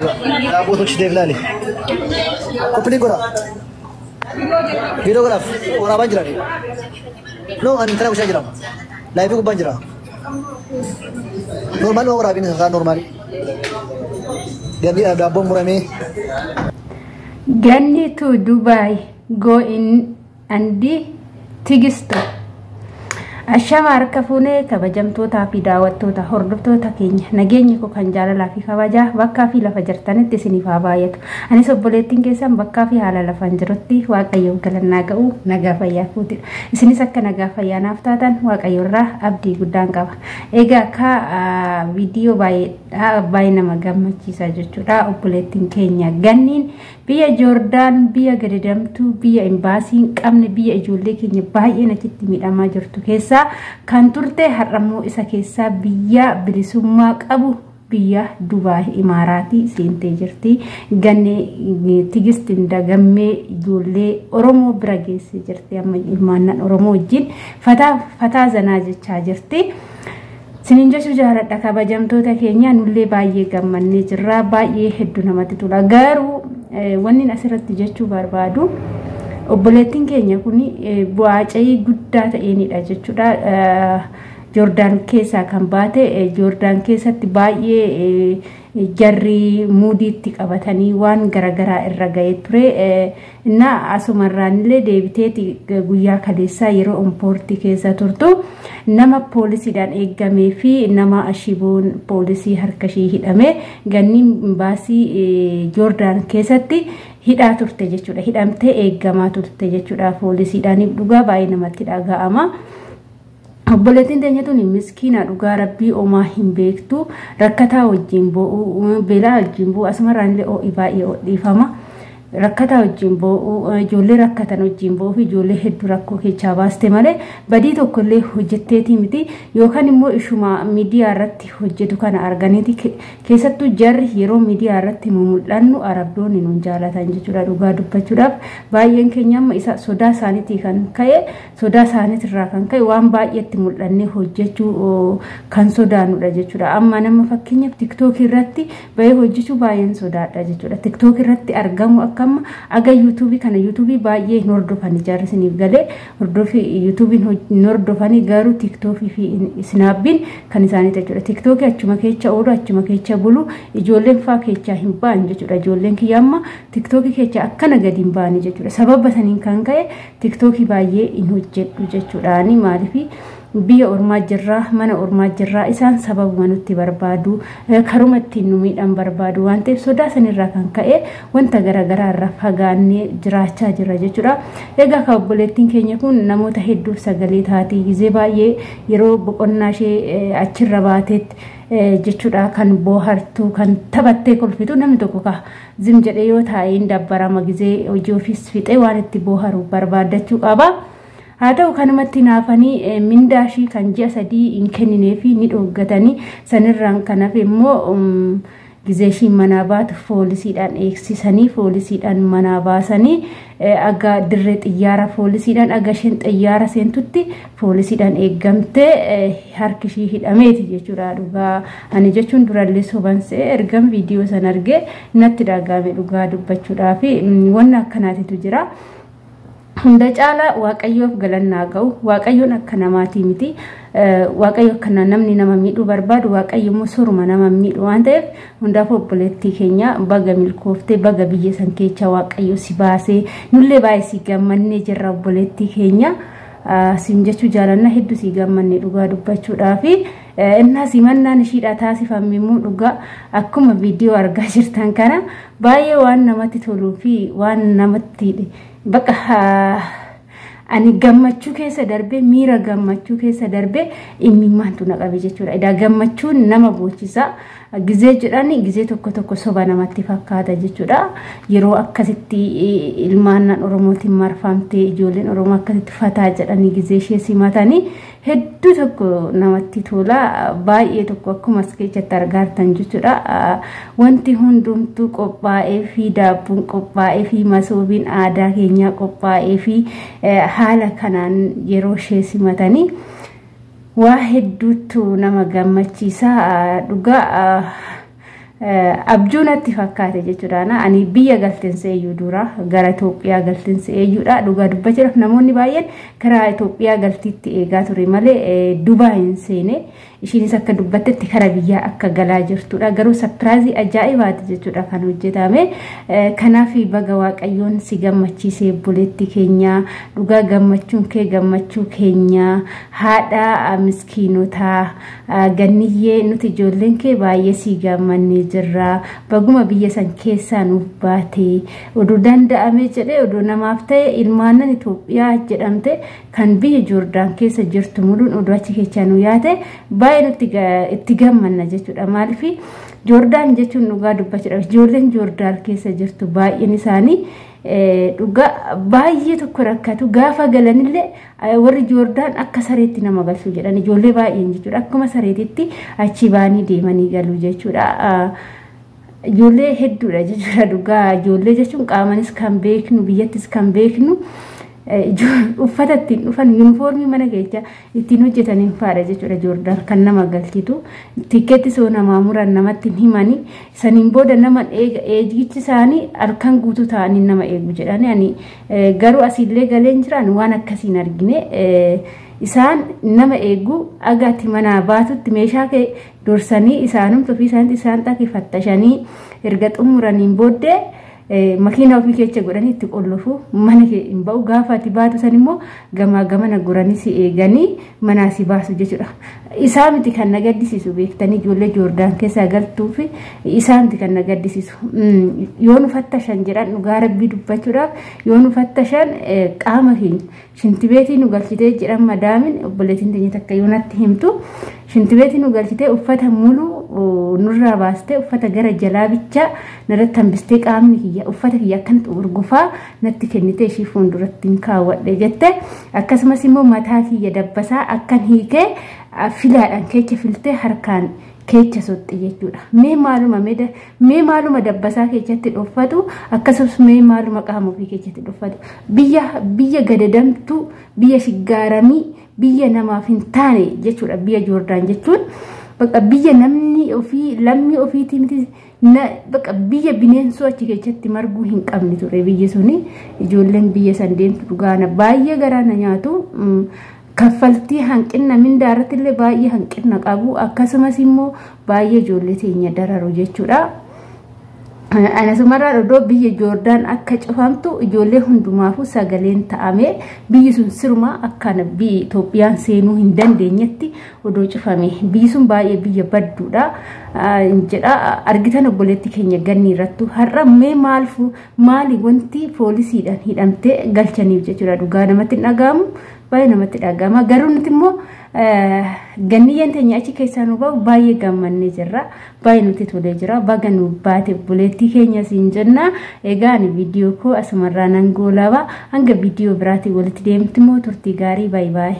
Daabboo tolchiteef laali. Koppiliin godha. Viidiyoo godhaaf waraabaan jira. No, ani intala gochaa jira. Laayifii gubbaan jira. Normaali waan waraabin isaa normaali. Ganniidhaaf daabboon muramee. Ganni to Dubai go in and Tigisto. Ashama harka fuunee kabajamtootaa fi daawwattoota hordoftoota keenya, nageenyi koo kan jaalalaa fi kabajaa bakkaa fi lafa jirtanitti isiniif haa baay'atu. Anis obboleettiin keessan bakkaa fi haala lafaan jirutti Waaqayyoof galannaa ga'u nagaa fayyaa kootidha. Isinis akka nagaa fayyaa naaf taatan Waaqayyo irraa abdii guddaan qaba. Egaa akka viidiyoo baay'ee baay'ee nama gammachiisa jechuudha. Obboleettiin keenya Ganniin biyya Joordaan, biyya gadadamtuu, biyya imbaasii hin qabne, biyya ijoollee keenya baay'een achitti miidhamaa jirtu keessaa kan turte, har'ammoo isa keessaa biyya bilisummaa qabu, biyya Dubaay Imaaraatii seentee jirti. Ganni Tigist Dagammee ijoollee Oromoo bira geessee jirti. Amma ilmaannan Oromoo wajjin fataa fataa zanaa jechaa jirti. Sinin jechuu jaaladha, kabajamtoota keenya, nullee baay'ee gammannee jirra. Baay'ee hedduu namatti tola. Garuu wanni asirratti jechuu barbaadu, obboleettiin keenya kun bu'aa cayii guddaa ta'eenidha jechuudha. Joordaan keessaa kan baate, Joordaan keessatti baay'ee jarri muudiitti qabatanii waan garaagaraa irra ga'ee ture. Innaa asumarraan illee deebiteeti guyyaa kaleessaa yeroo impoortii keessa turtu nama poolisiidhaan eeggamee fi nama ashiboon poolisii harka ishii hidhame ganni baasii Joordaan keessatti hidhaa turte jechuudha. Hidhamtee eeggamaa turte jechuudha poolisiidhaan. Dhugaa baay'ee namatti dhaga'ama. Obboleettiin teenya tun miskiina, dhugaa rabbii omaa hin beektu, rakkataa wajjin bo'uu, beelaa wajjin bo'uu, asumarraan illee oo'i baay'ee dhiifama. Rakkataa wajjin bo'uu, ijoollee rakkatan wajjin bo'uu fi ijoollee hedduu rakkoo keessaa baaste malee badii tokko illee hojjetteetii miti, yookaan immoo ishuma miidiyaa irratti hojjetu kana arganiiti. Keessattuu jarri yeroo miidiyaa irratti mul'annu arabdoonni nun jaalatan jechuudha. Dhugaa dubbachuudhaaf baay'een keenya amma isa sodaa isaaniitii kan ka'e, sodaa isaaniitirraa kan ka'e waan baay'eetti mul'annee hojjechuu kan sodaannudha jechuudha. Amma nama fakkeenyaaf TikTokii irratti bahee hojjechuu baay'een sodaadha jechuudha. TikTokii irratti argamu akka amma aga YouTubeii kana, YouTubeii baay'ee hin hordofani jarri, isiniif galee, hordofii YouTubeiin hin hordofani, garuu TikTokii fi Snappiin kan isaanii jechuudha. TikTokii achuma keessa oolu, achuma keessa bulu, ijoolleen faa keessaa hin ba'an jechuudha. Ijoolleen kiyya amma TikTokii keessa akkana gadi hin ba'ani jechuudha. Sababa saniin kan ka'e TikTokii baay'ee hin hojjedhu jechuudhaani. Maaliif? Biyya ormaa jirraa, mana ormaa jirraa, isaan sababuma nutti barbaadu, karuma ittiin nu miidhan barbaadu waan ta'eef sodaa sanirraa kan ka'e wanta garaagaraa irraa fagaannee jiraachaa jira jechuudha. Egaa kan obboleettiin keenya kun namoota hedduuf sagalee taatii, gizee baay'ee yeroo boqonnaa ishee achirra baateetti jechuudha kan boohartu, kan taphattee kolfitu. Namni tokko ka zim jedhee yoo taa'ee hin dabbarama, gizee hojii ofiis fixee waan itti booharu barbaadachuu qaba. Haa ta'u, kanumatti naafanii mindaa ishii kan ji'a 3 hin kenninee fi ni dhooggatanii, sanirraan kan hafe immoo gizee ishiin manaa baatu poolisiidhaan eegsisanii, poolisiidhaan manaa baasanii, aga dirree xiyyaara poolisiidhaan, aga isheen xiyyaara seentutti poolisiidhaan eeggamtee harki ishii hidhameeti jechuudha. Dhugaa ani jechuun durallee sobansee ergan viidiyoo san argee natti dhaga'ame, dhugaa dubbachuudhaa fi wanna akkanaatitu jira. Hunda caala Waaqayyoof galannaa ga'u. Waaqayyoon akka namaatii miti. Waaqayyo akkana namni nama miidhuu barbaadu, Waaqayyo immoo soruma nama miidhu waan ta'eef, hundaaf obboleettii keenya baga milkooftee, baga biyya san keessa Waaqayyo si baasee, nullee baay'ee si gammannee jirra, obboleettii keenya. Siin jechuu jaalanna, hedduu si gammanne dhugaa dubbachuudhaafi. Innaa simannaan ishiidha taasifame immoo dhugaa akkuma viidiyoo argaa jirtan kana baay'ee waan namatti toluu fi waan namatti bakka ani gammachuu keessa darbee, miira gammachuu keessa darbee imimmaantu na qabe jechuudha. Edaa gammachuun nama boocisa. Gizee jedhan gizee tokko tokko soba namatti fakkaata jechuudha. Yeroo akkasitti ilmaan Oromootiin marfamtee, ijoolleen Oromoo akkasitti fataa jedhanii gizee ishee simatanii hedduu tokko namatti tola. Baay'ee tokko akkuma as keessatti argaartan jechuudha. Wanti hundumtuu qophaa'ee fi daabboon qophaa'ee fi masoobiin aadaa keenyaa qophaa'ee fi haala kanaan yeroo ishee simatanii waa hedduutu nama gammachiisa dhugaa. Abjuu natti fakkaate jechuudha. Ani biyya galteen seeyyuu dura gara Itoophiyaa galteen seeyyuudha. Dhugaa dubbachuudhaaf namoonni baay'een karaa Itoophiyaa galtiitti eegaa ture malee Dubaay hin seene. Ishiinis akka dubbattetti karaa biyyaa akka galaa jirtudha. Garuu surprise ajaa'ibaati jechuudha kan hojjetame. Kanaaf baga Waaqayyoon si gammachiisee obboleetti keenya, dhugaa gammachuun kee gammachuu keenya, haadha miskiinotaa Ganniyyee, nuti ijoolleen kee baay'ee si gammannee jirra. Baguma biyya san keessaa nuuf baate. Oduu danda'ame jedhee oduu namaaf ta'e ilmaanan Itoophiyaa jedhamte kan biyya Joordaan keessa jirtu muluun oduu achi keessaa nu yaate baay'ee nutti itti gammanna jechuudha. Maaliif Joordaan jechuun dhugaa dubbachuudhaaf ijoolleen Joordaan keessa jirtu baay'een isaanii dhugaa baay'ee tokko rakkatu. Gaafa galanillee warri Joordaan akka sareetti nama galchu jedhan ijoollee baay'een jechuudha. Akkuma sareetitti achi baanii deemanii galu jechuudha. Ijoollee hedduudha jechuudha dhugaa. Ijoollee jechuun qaamanis kan beeknu, biyyattis kan beeknu, uffata ittiin dhufan, yuunifoormii mana keessa ittiin hojjetaniin faadha jechuudha. Joordaan kan nama galchitu tikkeetti soo namaa muran namatti hin himani. Saniin booda nama eega eegichi isaanii halkan guutuu ta'anii nama eegu jedhani. Ani garuu asiillee galeen jiran waan akkasiin argine. Isaan nama eegu agaatti manaa baatutti meeshaa kee dursanii isaanumtu ofii isaaniitti isaan xaqi fattashanii erga xumuraniin booddee makiina ofii keessa godhanii itti qollofu, mana kee hin ba'u. Gaafa ati baatu san immoo gamaa gamana goranii si eeganii manaa si baasu jechuudha. Isaa miti kan na gaddisiisu, beektanii, ijoollee Joordaan keessaa galtuu fi isaa miti kan na gaddisiisu. Yoo nu fattashan jedhan, dhugaa Rabbii dubbachuudhaaf, yoo nu fattashan qaama keenya shintibeetii nu galchitee jedhan. Madaamin obboleettiin teenya takka yoo natti himtu, shintibeetii nu galchitee uffata muluu nurraa baastee uffata gara jalaa bichaa narratti hambistee qaamni kiyya uffata kiyya akkanatti urgufaa natti kennite, ishii fuulduratti hin kaawwadhe jette. Akkasumas immoo mataa kiyya dabbasaa akkan hiikee filaadhaan keecha filtee harkaan keecha soxxi jechuudha. Mee maaluma dabbasaa keessatti dhoffatu? Akkasumas mee maaluma qaama ofii keessatti dhoffatu? Biyya gadadamtuu, biyya shiggaaramii, biyya namaaf hin taane jechuudha biyya Joordaan jechuun. Bakka biyya namni ofii lammii ofiitii miti, bakka biyya bineensoo achi keessatti marguu hin qabne ture biyyi suni. Ijoolleen biyya san deemtu dhugaana baay'ee garaa na nyaatu. Kaffaltii hanqina mindaa irratti illee baay'ee hanqina qabu, akkasumas immoo baay'ee ijoollee teenya dararu jechuudha. Anasumarraan odoo biyya Joordaan akka cufamtu ijoollee hundumaafuu sagaleen ta'ame, biyyi sun sirumaa akka biyya Itoophiyaan seenuu hin dandeenyetti odoo cufame, biyyi sun baay'ee biyya badduudha jedha. Argitan, obboleetti keenya Ganni irrattu har'a mee maalfu maali wanti poolisiidhaan hidhamtee galchaniif jechuudha. Dhugaa namatti hin dhaga'amu, baay'ee namatti dhaga'ama. Garuu nuti immoo Ganniyyeen teenya achi keessaa nu bahu baay'ee gammannee jirra, baay'ee nutti tolee jira. Baga nu baate obboleettii keenya siin jenna. Egaa ani viidiyoo koo asumarraa nan goolaba. Hanga viidiyoo biraatiin walitti deemti immoo turtii gaarii, baay'ee baay'ee.